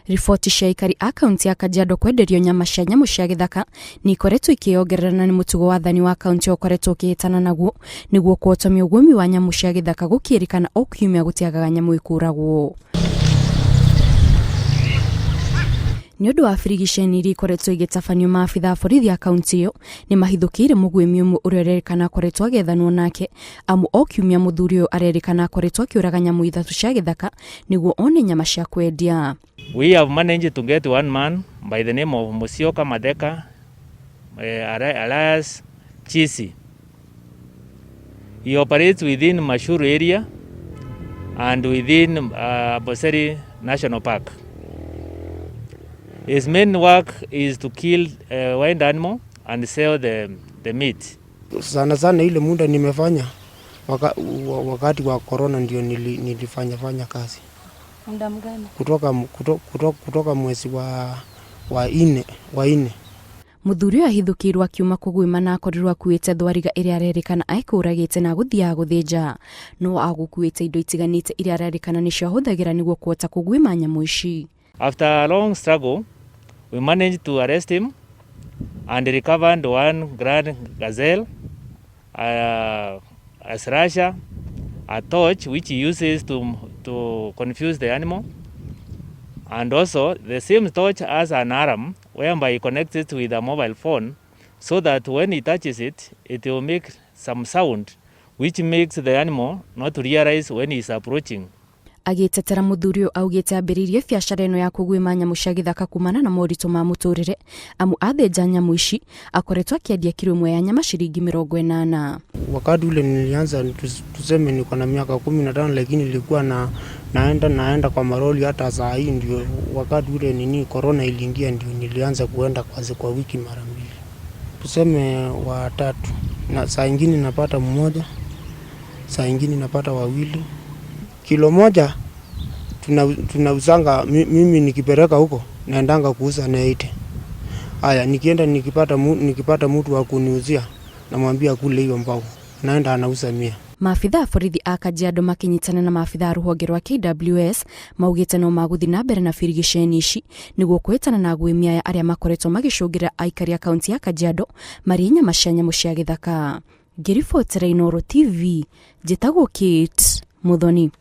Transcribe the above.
Riboti cia aikari a kaunti ya Kajiado kwenderio nyama cia nyamũ cia gĩthaka nĩ ikoretwo ikĩyongerera na nĩ mũtugo wathani wa kaunti ũkoretwo ũkĩhĩtana naguo nĩguo kũhotomia ũguĩmi wa nyamũ cia gĩthaka gũkĩrĩkana o kiumia gũtiagaga nyamũ ĩkũragwo. Nĩ ũndũ wa birigiceni iria ikoretwo igĩtabanio maabitha a borithi a kaunti ĩyo nĩ mahithũkĩire mũguĩmi ũmwe ũrĩa ũrerĩkana akoretwo agĩethanwo nake amu o kiumia mũthuri ũyũ arerĩkana akoretwo akĩũraga nyamũ ithatũ cia gĩthaka nĩguo one nyama cia kwendia. We have managed to get one man by the name of Musyoka Matheka alias Chisi. He operates within Mashuru area and within Amboseli National Park. His main work is to kill wild animal and sell the meat. Sana sana ile muda nimefanya wakati wa corona ndio nilifanya fanya kazi. Muda mgani? Kutoka mwezi wa ine. Mũthuri ũyũ ahithũkĩirwo akiuma kũguĩma na akorirwo akuĩte thwariga ĩrĩa arerĩkana ekũragĩte na agũthiaga gũthĩnja no agũkuĩte indo itiganĩte iria arerĩkana nĩcio ahũthagĩra nĩguo kũhota kũguĩma nyamũ ici. After a long struggle, we managed to arrest him and recovered one grand gazelle, a slasher, a torch which he uses to confuse the animal, and also the same torch has an alarm whereby he connects it with a mobile phone so that when he touches it, it will make some sound which makes the animal not to realize when he is approaching. Agĩtetera mũthuri ũyũ augĩte ambĩrĩirie biacara ĩno ya kũguĩma nyamũ cia gĩthaka kumana na moritũ ma mũtũrĩre amu athĩnja nyamũ ici akoretwo akĩendia kiro ĩmwe ya nyama ciringi 80. Wakati ule nilianza, tuseme niko na miaka 15, lakini nilikuwa naenda kwa maroli hata saa hii. Ndio wakati ule nini corona iliingia, ndio nilianza kuenda kwa wiki mara mbili, tuseme watatu, na saa ingine napata mmoja, saa ingine napata wawili. Kilo moja tunauzanga, mimi nikipeleka huko naendanga kuuza na 80. Haya, nikienda nikipata mtu wa kuniuzia, namwambia kule hiyo mbao, naenda anauza 100. Maabitha a borithi a Kajiado makĩnyitana na maabitha a rũhonge rwa KWS maugĩte no magũthiĩ na mbere na birigiceni ici nĩguo kũhĩtana na aguĩmi aya arĩa makoretwo magĩcũngĩra aikari a kaunti ya Kajiado marĩe nyama cia nyamũ cia gĩthaka. Ngĩribotera Inooro TV, njĩtagwo Kate Muthoni.